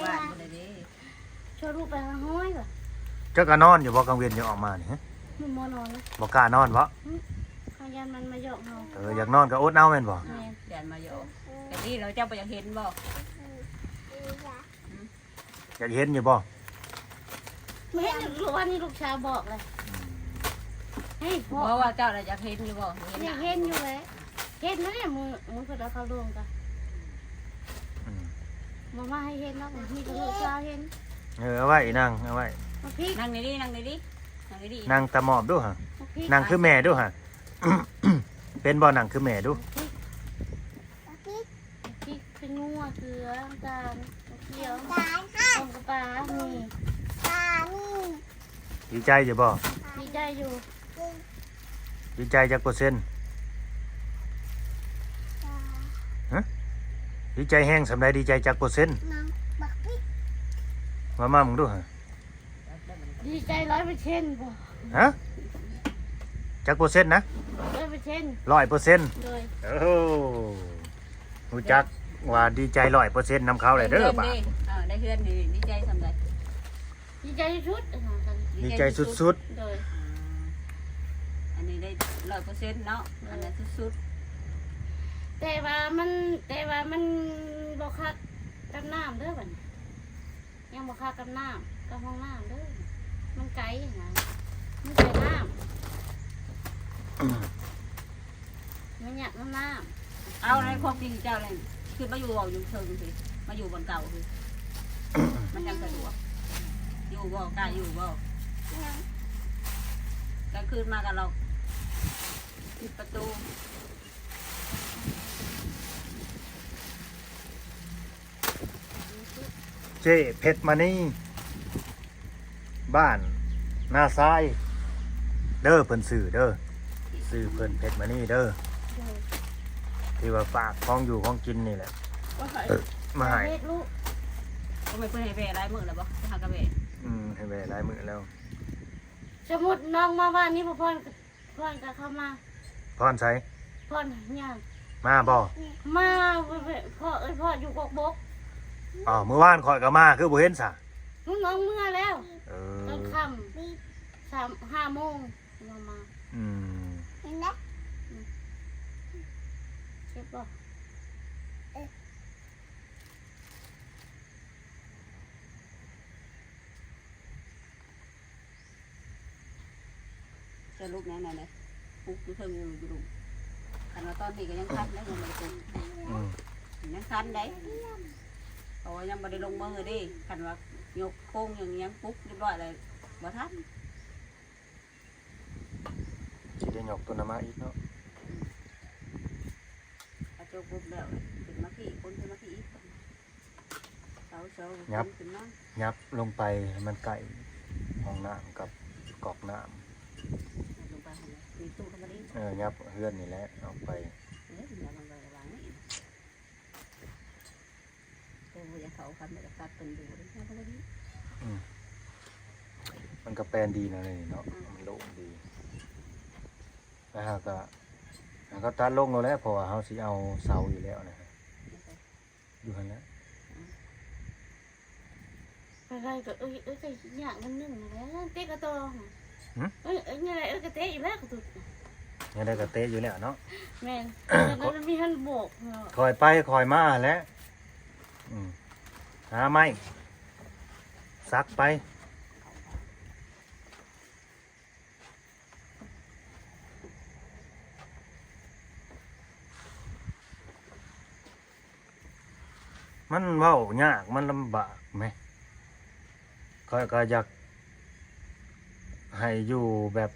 ຊວນລູກໄປຫາຫອຍວ່າ ເຈົ້າກໍນອນຢູ່ບໍ່ກາງເວັນ ຍັງອອກມານີ້? ມັນບໍ່ນອນນະ ບໍ່ກ້ານອນບໍ່? ຫຶ ເຮົາຢ້ານມັນມາຢອກເຮົາ ເອີ ຢາກນອນກໍອົດເອົາແມ່ນບໍ່? ແມ່ນ ຢ້ານມາຢອກ ແຕ່ນີ້ເຮົາເຈົ້າບໍ່ຢາກເຫັນບໍ່? ຢາກເຫັນຢູ່ບໍ່? ບໍ່ເຫັນ ລູກ ອັນນີ້ລູກສາວບອກເລີຍ ອືມ ເຮີ້ຍ ເພາະ ເພາະວ່າເຈົ້າລະຢາກເຫັນຢູ່ບໍ່? ຢາກເຫັນຢູ່ແຫຼະ ເຫັນແລ້ວເດ້ ມື້ ມື້ເພິ່ນເອົາເຂົ້າໂລງກະ ອືມ ບໍ່ມາໃຫ້ເຫັນດອກ ມີແຕ່ລູກສາວເຫັນ ເອີ ເອົາໄວ້ອີ່ນາງ ເອົາໄວ້ ໝາກພິກ ນັ່ງດີໆ ນັ່ງດີໆ ນັ່ງດີໆ ນັ່ງຕາໝອບດູຫະ ໝາກພິກ ນັ່ງຄືແມ່ດູຫະ ເປັນບໍ່? ນັ່ງຄືແມ່ດູ ໝາກພິກ ໝາກພິກ ໝາກພິກ ເປັນງົວ ເກືອ ນ້ຳຕານ ໜົກຂຽວ ນ້ຳຕານ ຕົ້ມກະປາ ມີ ປາ ມີ ດີໃຈຢູ່ບໍ່? ດີໃຈຢູ່ ດີໃຈຈັກເປີເຊັນ? ຮະ? ດີໃຈແຮງສ່ຳໃດ? ດີໃຈຈັກເປີເຊັນ? ເວົ້າມາເບິ່ງດູຫະ. ດີໃຈຮ້ອຍເປີເຊັນບໍ່? ຮະ? ຈັກເປີເຊັນນະ? ຮ້ອຍເປີເຊັນ ຮ້ອຍເປີເຊັນ ໂດຍ. ໂອ້ໂຫ ຮູ້ຈັກວ່າດີໃຈຮ້ອຍເປີເຊັນນຳເຂົາແລ້ວເດີບາດນີ້. ເອີ ໄດ້ເຮືອນນີ້ດີໃຈສ່ຳໃດ? ດີໃຈສຸດໆ ດີໃຈສຸດໆ ໂດຍ. ອັນນີ້ໄດ້ຮ້ອຍເປີເຊັນເນາະ ອັນນັ້ນສຸດໆ ແຕ່ວ່າມັນ ແຕ່ວ່າມັນບໍ່ຄັກກັບນ້ຳເດີບາດນີ້. ຍັງບໍ່ຄາກັບນ້ຳ ກັບຫ້ອງນ້ຳເດີ ມັນໄກນະ ມັນໄກນ້ຳ ມັນຍາກນຳນ້ຳ. ເອົາ ໃນຄວາມຄິດເຈົ້ານີ້ ຄືມາຢູ່ເວົ້າຢູ່ເທິງພີ້ ມາຢູ່ບ່ອນເກົ່າພີ້ ມັນຈັ່ງສະດວກ ຢູ່ບໍ່? ກ້າຢູ່ບໍ່? ຍັງ ກາງຄືນມາກໍລັອກປິດປະຕູ. ເຈ້ເພັດມະນີ ບ້ານນາຊາຍເດີ ເພິ່ນຊື່ເດີ ຊື່ເພິ່ນເພັດມະນີເດີ ທີ່ວ່າຝາກຂອງຢູ່ຂອງກິນນີ້ແຫຼະ ມາໃຫ້ ເຮັດລູກ ກໍແມ່ນເພິ່ນໃຫ້ແວ່ຫຼາຍມື້ແລ້ວບໍ່? ຫາກະແວ່ ອືມ ໃຫ້ແວ່ຫຼາຍມື້ແລ້ວ. ສົມມຸດນ້ອງມາບ້ານນີ້ ພໍ່ພອນ ພອນກໍເຂົ້າມາ. ພອນໃສ? ພອນຫຍັງ? ມາບໍ່? ມາ ພໍ່ ເອີຍ ພໍ່ຢູ່ກົກບົກ. ອ້າວ ມື້ວານຂ້ອຍກໍມາ ຄືບໍ່ເຫັນຊະ? ມື້ນ້ອງເມືອແລ້ວ. ເອີ ຕອນຄ່ຳ ສາມ ຫ້າໂມງ ມາ ມາ. ອືມ ເຫັນແລ້ວ ອືມ ເຈັບບໍ່? ສະຫຼຸບແນວນັ້ນແຫຼະ ປຸກຢູ່ເທິງຢູ່ດຸ່ມ. ຄັນວ່າຕອນນີ້ກໍຍັງທັນໄດ໋ ຍັງບໍ່ໄດ້ປຸກ ອືມ ຍັງທັນໄດ໋ ເພາະວ່າຍັງບໍ່ໄດ້ລົງມືເດ້. ຄັນວ່າຍົກໂຄງຫຍັງ ຍັງປຸກຮຽບຮ້ອຍແລ້ວ ບໍ່ທັນ. ຊິໄດ້ຍົກຕົວນັ້ນມາອີກເນາະ. ອືມ ເອົາໂຈະປຸບແລ້ວ ເປັນ ມາພີ້ ຄົນຂຶ້ນມາພີ້ອີກ ເສົາສອງ ຍັບ ຄົນຂຶ້ນນອນ ຍັບລົງໄປໃຫ້ມັນໃກ້ຫ້ອງນ້ຳກັບກອກນ້ຳ ຍັບລົງໄປຫັ້ນແຫຼະ ມີຕູ້ທຳມະດີ ເອີ ຍັບເຮືອນນີ້ແຫຼະອອກໄປ ເອີ ຍັບລົງໄປວາງນີ້ ໂອ້ ບໍ່ຢາກເຂົ້າຄັນ ບໍ່ຢາກຕັດເພິ່ນດູເດ້ ຍັບລົງໄປນີ້ ອືມ ມັນກໍແປນດີນະນີ້ເນາະ ອືມ ມັນໂລ່ງດີ ແລ້ວເຮົາກໍ ເຮົາກໍຕັດລົງໂລດແຫຼະ ເພາະວ່າເຮົາຊິເອົາເສົາຢູ່ແລ້ວນະ ຢູ່ຫັ້ນແຫຼະ ອືມ ໄປໄດ້ກໍເອີຍ ເອີຍ ກໍຍາກມັນໜຶ່ງແຫຼະ ເຕະກະຕໍ່ຫຶ? ເອີຍ ເອີຍ ຍັງໄດ້ ເອີຍ ກໍເຕະຢູ່ແລ້ວ ກໍຕຸດ ຍັງໄດ້ກໍເຕະຢູ່ແລ້ວເນາະ ແມ່ນ ແຕ່ກໍມີຫັ້ນໂບກເນາະ ຄ່ອຍໄປຄ່ອຍມາຫັ້ນແຫຼະ ອືມ ຫາໄມ້ສັກໄປ. ມັນເວົ້າຍາກ ມັນລຳບາກແມະ ຂ້ອຍກໍຢາກໃຫ້ຢູ່ແບບ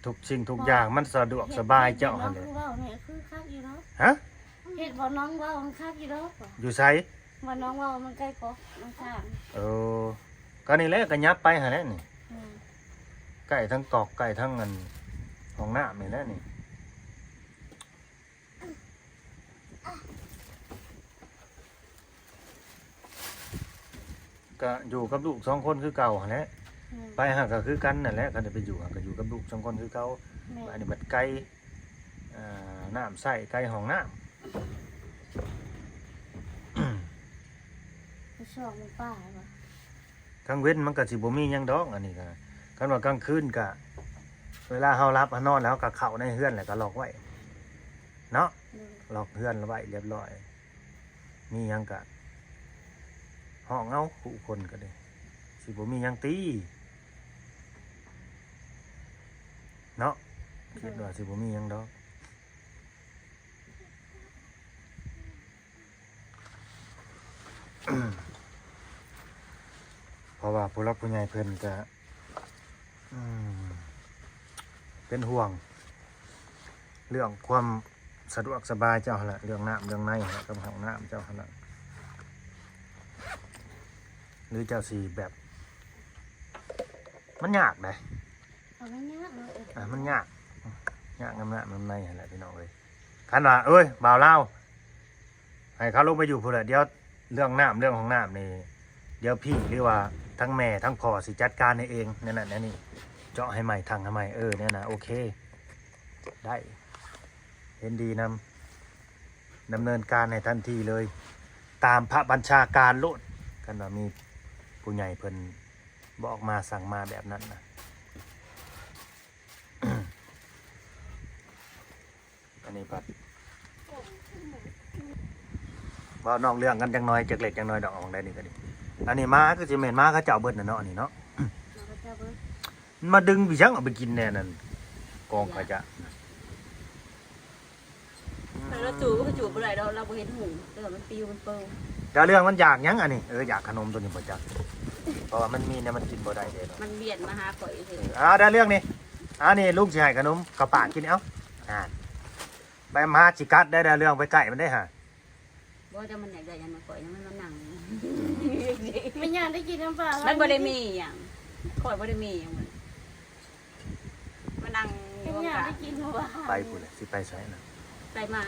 ທຸກສິ່ງທຸກຢ່າງມັນສະດວກສະບາຍເຈົ້າຫັ້ນແຫຼະ ເຮັດບ່ອນນ້ອງເວົ້ານີ້ຄືຄັກຢູ່ເນາະ ຮະ ເຮັດບ່ອນນ້ອງເວົ້ານີ້ຄັກຢູ່ດອກ ຢູ່ໃສ? ບ້ານນ້ອງເວົ້າມັນໃກ້ເກາະນ້ຳສ້າງ ເອີ ກໍນີ້ແຫຼະ ກໍຫຍັບໄປຫັ້ນແຫຼະນີ້ ອືມ ໃກ້ທັງກອກ ໃກ້ທັງອັນຫ້ອງນ້ຳນີ້ແຫຼະນີ້ ກໍຢູ່ກັບລູກສອງຄົນຄືເກົ່າຫັ້ນແຫຼະ ອືມ ໄປຫາກໍຄືກັນນັ້ນແຫຼະ ຄັນໄດ້ໄປຢູ່ຫາກໍຢູ່ກັບລູກສອງຄົນຄືເກົ່າ ແມ່ນ ອັນນີ້ບັດໄກ ອ່າ ນ້ຳໃຊ້ ໃກ້ຫ້ອງນ້ຳ ໄປຊອກມັນປ່າບໍ່? ກາງເວັນມັນກໍຊິບໍ່ມີຫຍັງດອກ ອັນນີ້ກໍ ຄັນວ່າກາງຄືນກໍ ເວລາເຮົາຫຼັບເຮົານອນແລ້ວ ເຮົາກໍເຂົ້າໃນເຮືອນ ແລ້ວກໍລັອກໄວ້ເນາະ ອືມ ລັອກເຮືອນໄວ້ລຽບຮ້ອຍ ມີຫຍັງກະຮ້ອງເອົາ ຄູ່ຄົນກໍດີ ຊິບໍ່ມີຫຍັງຕິເນາະ ໂດຍ ຄິດວ່າຊິບໍ່ມີຫຍັງດອກ ເພາະວ່າຜູ້ຫຼັກຜູ້ໃຫຍ່ເພິ່ນກະ ອືມ ເປັນຫ່ວງເລື່ອງຄວາມສະດວກສະບາຍເຈົ້າຫັ້ນແຫຼະ ເລື່ອງນ້ຳເລື່ອງໃນຫັ້ນແຫຼະ ກັບຫ້ອງນ້ຳເຈົ້າຫັ້ນແຫຼະ ຫຼືເຈົ້າຊິແບບ ມັນຍາກໃດ໋ ເອົາ ມັນຍາກເນາະ ອ່າ ມັນຍາກ ຍາກນຳນ້ຳນຳໃນຫັ້ນແຫຼະ ພີ່ນ້ອງເອີຍ ຄັນວ່າ ເອີຍ ບ່າວລາວ ໃຫ້ເຂົາລົງໄປຢູ່ພຸ້ນແຫຼະ ດຽວເລື່ອງນ້ຳເລື່ອງຫ້ອງນ້ຳນີ້ ດຽວພີ່ ຫຼືວ່າທັງແມ່ທັງພໍ່ຊິຈັດການໃຫ້ເອງ ແນວນັ້ນແນວນີ້ ເຈາະໃຫ້ໃໝ່ ຖັງໃຫ້ໃໝ່ ເອີ ແນວນັ້ນ ໂອເຄ ໄດ້ ເຫັນດີນຳ ດຳເນີນການໃຫ້ທັນທີເລີຍ ຕາມພະບັນຊາການໂລດ ຄັນວ່າມີຜູ້ໃຫຍ່ເພິ່ນບອກມາ ສັ່ງມາແບບນັ້ນນະ. ອັນນີ້ພັດ ເວົ້ານອກເລື່ອງກັນຈັກໜ່ອຍ ຈັກເລັກຈັກໜ່ອຍດອກ ເອົາໝ່ອງໃດນີ້ກໍດີ ອັນນີ້ໝາຄືຊິແມ່ນໝາເຂົາເຈົ້າເບິດນະເນາະ ອັນນີ້ເນາະ ໝາເຂົາເຈົ້າເບິດ ມັນມາດຶງໄປຫຍັງ ເອົາໄປກິນແດ່ນັ້ນ ກອງຂະຫຍະ ອືມ ແລ້ວຈູບກໍຈູບບໍ່ໄດ້ດອກ ລາວບໍ່ເຮັດຫູ ແຕ່ວ່າມັນປິວມັນເປີ ດາວເຮືອງມັນຢາກຫຍັງອັນນີ້ ເອີ ຢາກຂະໜົມໂຕນີ້ບໍ່ຈັກ ເພາະວ່າມັນມີແນວມັນກິນບໍ່ໄດ້ເດ້ເນາະ ມັນວຽນມາຫາຂ້ອຍເລີຍ ອ່າ ດາວເຮືອງນີ້ ອ່າ ນີ້ລຸງຊິໃຫ້ຂະໜົມເຂົ້າປາກກິນ ເອົາ ອ່າ ໄປມາຊິກັດໄດ້ ດາວເຮືອງໄປໃກ້ມັນໄດ້ຫາ ບໍ່ ແຕ່ມັນຢາກໄດ້ຫຍັງມາຂ້ອຍ ມັນມານັ່ງ ແມ່ຍ່າໄດ້ກິນນຳປາ ມັນບໍ່ໄດ້ມີຫຍັງ ຂ້ອຍບໍ່ໄດ້ມີຫຍັງ ມັນ ມານັ່ງຢູ່ ແມ່ຍ່າໄດ້ກິນບໍ່ວ່າ ໄປພຸ້ນແຫຼະ ຊິໄປໃສນະ ໄປມາ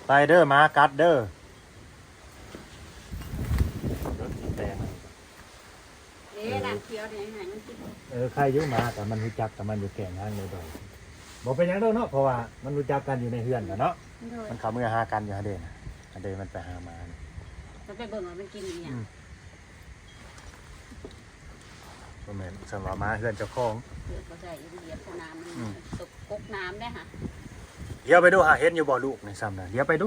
ໄປເດີ ໝາກັດເດີ ເດີ ຊິແປງ ເອີ ນ້ຳຂຽວນີ້ໃຫ້ມັນກິນ ເອີ ໃຄຢູ່ ໝາກໍມັນຮູ້ຈັກກັບມັນຢູ່ແກ້ງທາງໃດໆ ບໍ່ເປັນຫຍັງດອກເນາະ ເພາະວ່າມັນຮູ້ຈັກກັນຢູ່ໃນເຮືອນກັນເນາະ ໂດຍ ມັນເຂົ້າເມືອຫາກັນຢູ່ຫັ້ນເດ້ນະ ອັນເດມັນໄປຫາໝານີ້ ມັນໄປເບິ່ງວ່າມັນກິນອີຫຍັງ ອືມ ບໍ່ແມ່ນ ສຳວ່າໝາເຮືອນເຈົ້າຂອງ ເກີດບໍ່ໄດ້ ຢຽບສະໜາມມັນ ອືມ ຕົກກົກນ້ຳໄດ້ຫະ ຫຼຽວໄປດູຫາ ເຫັນຢູ່ບໍ່ລູກນີ້ຊ້ຳນະ ຫຼຽວໄປດູ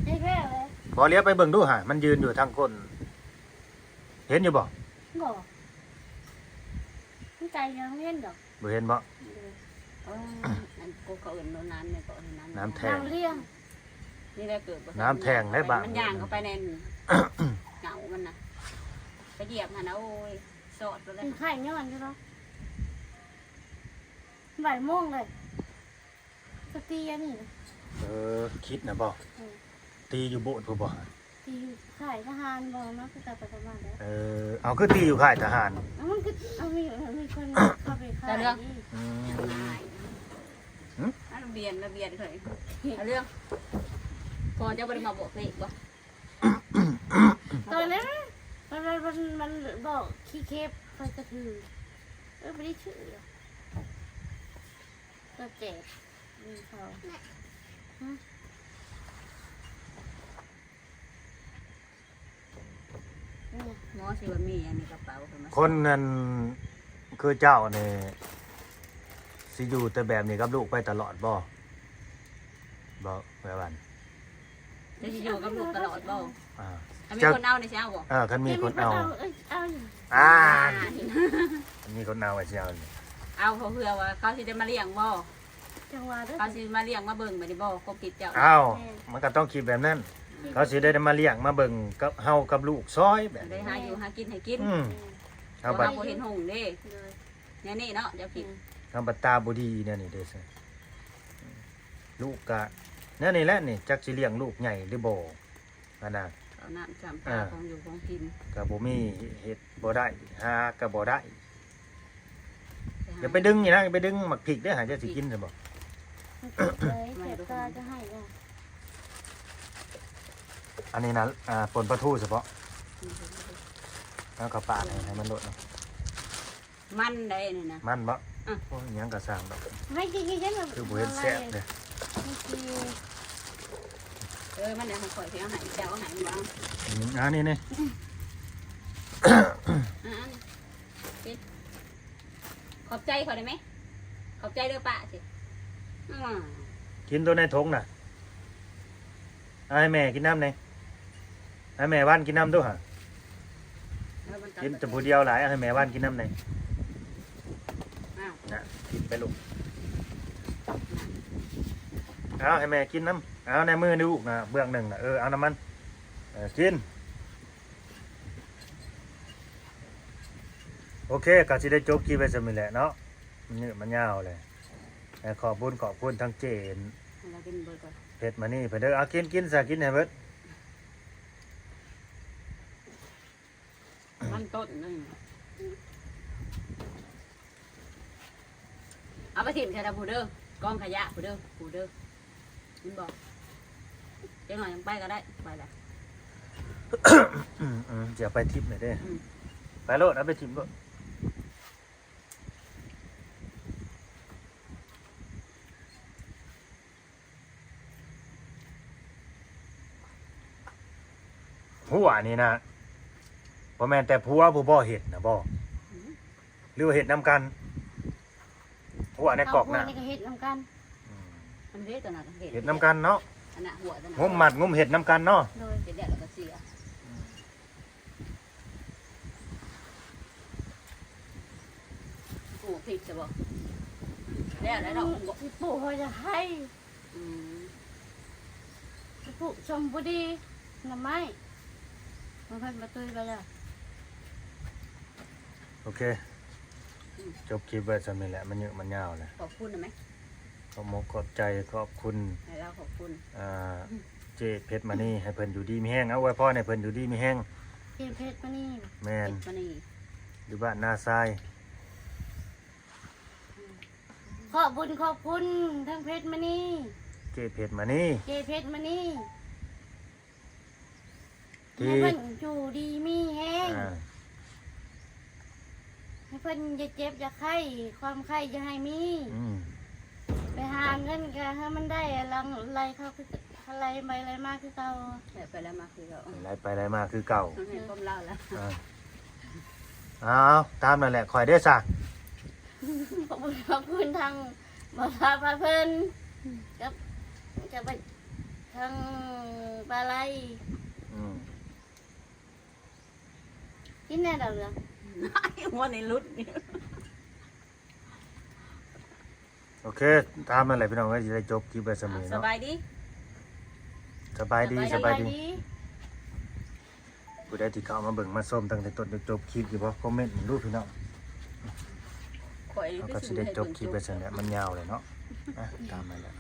ເຫັນແລ້ວເລີຍ ບໍ່ ຫຼຽວໄປເບິ່ງດູຫາ ມັນຢືນຢູ່ທາງກົ້ນ ເຫັນຢູ່ບໍ່? ບໍ່ ມັນໄກຍັງເຫັນດອກ ບໍ່ເຫັນບໍ່? ເອີ ອັນ ເຂົາເອີ້ນວ່ານ້ຳຫຍັງເກາະ ນ້ຳ ນ້ຳແທງ ນ້ຳລຽງ ນີ້ແຫຼະເກີດບໍ່ ນ້ຳແທງໄດ້ບາດ ມັນຍ່າງເຂົ້າໄປໃນເຫງົາມັນນະ ໄປຢຽບຫັ້ນນະ ໂອ້ຍ ຊອດໄປເລີຍ ເປັນໄຂ້ຍ້ອນຢູ່ເນາະ ບ່າຍໂມງເລີຍ ສະຕິອັນນີ້ ເອີ ຄິດນະບໍ່? ເອີ ຕີຢູ່ໂບດພຸ້ນບໍ່? ຕີຢູ່ຄ້າຍທະຫານບໍ່? ມາຄືກັບໄປກັບມາແລ້ວ. ເອີ ເອົາ ຄືຕີຢູ່ຄ້າຍທະຫານ? ເອົາ ມັນຄື ເອົາ ມີ ມີຄົນເຂົ້າໄປຂາຍ. ອືມ ຮະ? ລະບຽນ ລະບຽນເຄີຍ ເອົາເລື່ອງ ພໍ່ເຈົ້າບໍ່ໄດ້ມາບອກເລກບໍ່? ຕອນນັ້ນມັນ ມັນ ມັນ ມັນບອກຂີ້ເຂັບ ຂ້ອຍກະຖື ເອີ ບໍ່ໄດ້ຖື ກໍແຈກເງິນເຂົາ. ຮະ? ໝໍຊິວ່າມີອັນໃນກະເປົາ ຄົນນັ້ນຄືເຈົ້ານີ້ ຊິຢູ່ແຕ່ແບບນີ້ກັບລູກໄປຕະຫຼອດບໍ່? ບໍ່ ແບບວ່າ ຈະຊິຢູ່ກັບລູກຕະຫຼອດບໍ່? ອ່າ ຄັນມີຄົນເອົານີ້ຊິເອົາບໍ່? ເອີ ຄັນມີຄົນເອົາ ເອີ ເອົາຢູ່. ອ່າ ຄັນມີຄົນເອົາກໍຊິເອົາຢູ່. ເອົາເພື່ອວ່າເຂົາຊິໄດ້ມາລ້ຽງບໍ່? ຈັ່ງວ່າເດີ ເຂົາຊິມາລ້ຽງມາເບິ່ງບັດນີ້ບໍ່? ຄວາມຄິດເຈົ້າ. ອ້າວ ແມ່ນ ມັນກໍຕ້ອງຄິດແບບນັ້ນ. ເຂົາຊິໄດ້ມາລ້ຽງມາເບິ່ງກັບເຮົາກັບລູກຊອຍແບບນີ້ ໄດ້ຫາຢູ່ຫາກິນໃຫ້ກິນ. ອືມ ເຮົາບັດ ເຮົາບໍ່ເຫັນຫົງເດ້. ໂດຍ ແນວນີ້ເນາະ ເຈົ້າຄິດ. ອືມ ເຮົາບັດຕາບໍ່ດີແນວນີ້ເດ້. ລູກກະແນວນີ້ແຫຼະນີ້ ຈັກຊິລ້ຽງລູກໃຫຍ່ຫຼືບໍ່ຫັ້ນນະ. ເຂົ້ານ້ຳຈຳປາ ອ່າ ຂອງຢູ່ຂອງກິນ ກະບໍ່ມີ ເຮັດບໍ່ໄດ້ ຫາກະບໍ່ໄດ້. ຢ່າໄປດຶງນີ້ນະ ຢ່າໄປດຶງໝາກພິກເດີ້ ຫາເຈົ້າຊິກິນຊັ້ນບໍ່? ມັນເຈັບເລີຍ ເຈັບຕາຈະໃຫ້ເດີ້. ອັນນີ້ນະ ອ່າ ປົ່ນປາທູສະເພາະ. ອືມ ເອົາເຂົ້າປາກໃຫ້ ໃຫ້ມັນໂດດເນາະ. ມັນໄດ໋ນີ້ນະ. ມັນບໍ່? ອະ ໂອ້ຍ ຫຍັງກະຊ່າງດອກ ໃຫ້ກິນໆ ຄືບໍ່ເຫັນແຊບເດ້. ເອີ ມັນໄດ້ຂອງຂ້ອຍ ຊິເອົາໃຫ້ເຈົ້າ ເອົາໃຫ້ມັນບໍ່ເອົາ. ອືມ ອັນນີ້ນີ້ ອືມ ອັນນີ້ ຂອບໃຈຂ້ອຍໄດ້ໄໝ? ຂອບໃຈເດີ້ປ້າຊິ. ອືມ ກິນໂຕໃນຖົງນະ. ເອົາໃຫ້ແມ່ກິນນຳແດ່ ໃຫ້ແມ່ຫວ່ານກິນນຳດູຫະ. ເອີ ມັນ ກິນແຕ່ຜູ້ດຽວຫຼາຍ ເອົາໃຫ້ແມ່ຫວ່ານກິນນຳແດ່. ອ້າວ ນະ ກິນໄປລູກ. ເອົາໃຫ້ແມ່ກິນນຳ. ເອົາໃນມືລູກນະ ເບື້ອງໜຶ່ງນະ ເອີ ເອົານຳມັນ ເອີ ກິນ. ໂອເຄ ກໍຊິໄດ້ຈົບຄລິບໄວ້ສ່ຳນີ້ແຫຼະເນາະ ມັນຍືດມັນຍາວແຫຼະ. ແລະ ຂອບຄຸນ ຂອບຄຸນທັງເຈນ ໃຫ້ລາວກິນເບິດກ່ອນ ເພັດມະນີເພິ່ນເດີ້. ເອົາ ກິນ ກິນຊະ ກິນໃຫ້ເບິດ. ມັນຕົ້ນໜຶ່ງ ເອົາໄປຖິ້ມແຖວພຸ້ນເດີ້ ກອງຂະຫຍະພຸ້ນເດີ້ ພຸ້ນເດີ້. ເຫັນບໍ່? ຈັກໜ້ອຍຍັງໄປກໍໄດ້ ໄປລະ. ອືມໆ ຊິເອົາໄປຖິ້ມແຫຼະເດ້. ອືມ ໄປໂລດ ເອົາໄປຖິ້ມໂລດ. ຫົວນີ້ນະ ບໍ່ແມ່ນແຕ່ຜົວຜູ້ບໍ່ເຮັດນະບໍ່? ອືມ ຫຼືວ່າເຮັດນຳກັນ? ຫົວໃນກອກນະ ເຮົາຫົວນີ້ກໍເຮັດນຳກັນ. ອືມ ມັນເຮັດຕົວນັ້ນກໍເຮັດ ເຮັດນຳກັນເນາະ. ອັນນະ ຫົວຕົວນັ້ນ ງຸ້ມມັດງຸ້ມເຮັດນຳກັນເນາະ. ໂດຍ ເຮັດແລ້ວກໍເສຍ. ອືມ ປູກພິກຊະບໍ່? ແລ້ວແລ້ວເນາະ ປູກເຮົາຢາກໃຫ້. ອືມ ປູກຊົມບໍ່ດີ ໜໍ່ໄມ້ ມັນເພິ່ນມາຕຸ້ຍໄປແລ້ວ. ໂອເຄ ອືມ ຈົບຄລິບໄວ້ສ່ຳນີ້ແຫຼະ ມັນຍືດມັນຍາວແຫຼະ. ຂອບຄຸນໄດ້ໄໝ? ຂອບມົກຂອບໃຈ ຂອບຄຸນ ໃຫ້ລາວຂອບຄຸນ ອ່າ ເຈ້ເພັດມະນີ ໃຫ້ເພິ່ນຢູ່ດີມີແຮງ. ເອົາ ອວຍພອນໃຫ້ເພິ່ນຢູ່ດີມີແຮງ. ເຈ້ເພັດມະນີ ແມ່ນ ເພັດມະນີ ຢູ່ບ້ານນາຊາຍ. ຂອບບຸນຂອບຄຸນທັງເພັດມະນີ ເຈ້ເພັດມະນີ ເຈ້ເພັດມະນີ ທີ່ ໃຫ້ເພິ່ນຢູ່ດີມີແຮງ ອ່າ ໃຫ້ເພິ່ນຢ່າເຈັບຢ່າໄຂ້ ຄວາມໄຂ້ຢ່າໃຫ້ມີ. ອືມ ໄປຫາເງິນກໍໃຫ້ມັນໄດ້ ຫຼັ່ງໄຫຼເຂົ້າຄື ໄຫຼໄປໄຫຼມາຄືເກົ່າ ໄຫຼໄປໄຫຼມາຄືເກົ່າ ໄຫຼໄປໄຫຼມາຄືເກົ່າ. ເອີ ແມ່ນຄວາມລາວລະ. ອ່າ ເອົາ ຕາມນັ້ນແຫຼະ ຂ້ອຍເດ້ຊະ. ຂອບຄຸນ ຂອບຄຸນທາງບ່າວພາເພິ່ນ ກັບ ກັບທາງປາໄລ. ອືມ ກິນແດ່ດາວເຮືອງ ຫົວໃນຫຼຸດນີ້. ໂອເຄ ຕາມນັ້ນແຫຼະພີ່ນ້ອງເອີຍ ຊິໄດ້ຈົບຄລິບໄວ້ສ່ຳນີ້ເນາະ. ສະບາຍດີ ສະບາຍດີ ສະບາຍດີ ສະບາຍດີ. ຜູ້ໃດທີ່ເຂົ້າມາເບິ່ງມາຊົມຕັ້ງແຕ່ຕົ້ນຈົນຈົບຄລິບຢູ່ບໍ່? ຄອມເມັນເບິ່ງດູພີ່ນ້ອງ. ຂ້ອຍ ເຮົາກໍຊິໄດ້ຈົບຄລິບໄວ້ສ່ຳນີ້ແຫຼະ ມັນຍາວແລ້ວເນາະ. ອ່ະ ຕາມນັ້ນແຫຼະ.